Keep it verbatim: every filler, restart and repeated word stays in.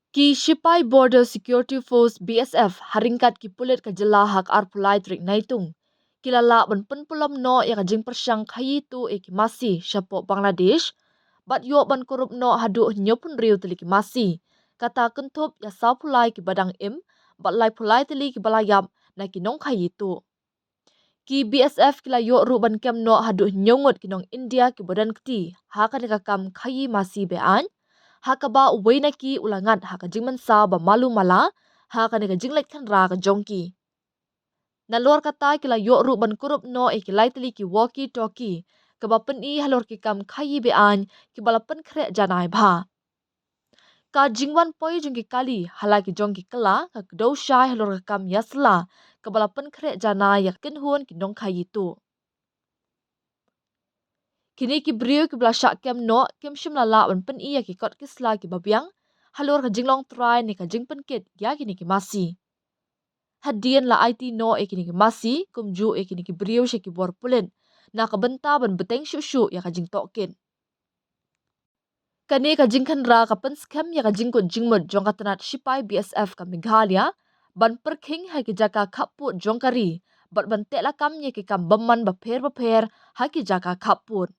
Ki shipai Border Security Force, B S F, ha ryngkat ki pulit ka jylla ha ka arphew lai tarik Naitung, ki la lah ban pynpulom noh ïa ka jingpyrshang khaïi tuh ïa ki masi shapoh Bangladesh, bad ïoh ban kurup noh haduh hynñiewphew hynriew tylli ki masi, kata kynthup ïa sawphew lai kiba dang im bad laiphew lai tylli kiba la ïap na ki nongkhaïi tuh. Ki B S F ki la ïoh ruh ban kem noh haduh hynñiew ngut ki nong India kiba don kti ha kane ka kam khaïi masi be-aiñ, ha kaba uwei na ki u la ngat ha ka jingmynsaw ba malu mala ha kane ka jingleit khynra ka jong ki. Nalor kata, ki la ïoh ruh ban kurup noh ïa ki lai tylli ki walkie-talkie, kaba pyni halor ki kam khaïi be-aiñ kiba la pynkhreh janai bha. Ka jingwan poi jong ki kali ha la ki jong ki kylla ka kdew shai halor ka kam ïasylla kaba la pynkhreh janai ïa ka kynhun ki nongkhaïi tuh. Kine ki briew kiba la shah kem noh kim shym la lah ban pyni ïa ki kot ki sla kiba biang halor ka jinglong trai ne ka jingpynkit ïa kine ki masi. Hadien la aiti noh ïa kine ki masi kumjuh ïa kine ki briew sha ki bor pulit na ka bynta ban bteng shuh shuh ïa ka jingtohkit. Kane ka jingkhynra ka pynskhem ïa ka jingkut jingmut jong ka tnat shipai B S F ka Meghalaya ban pyrkhing ha ki jaka khappud jong ka ri bad ban teh lakam ïa ki kam bymman bapher bapher ha ki jaka khappud.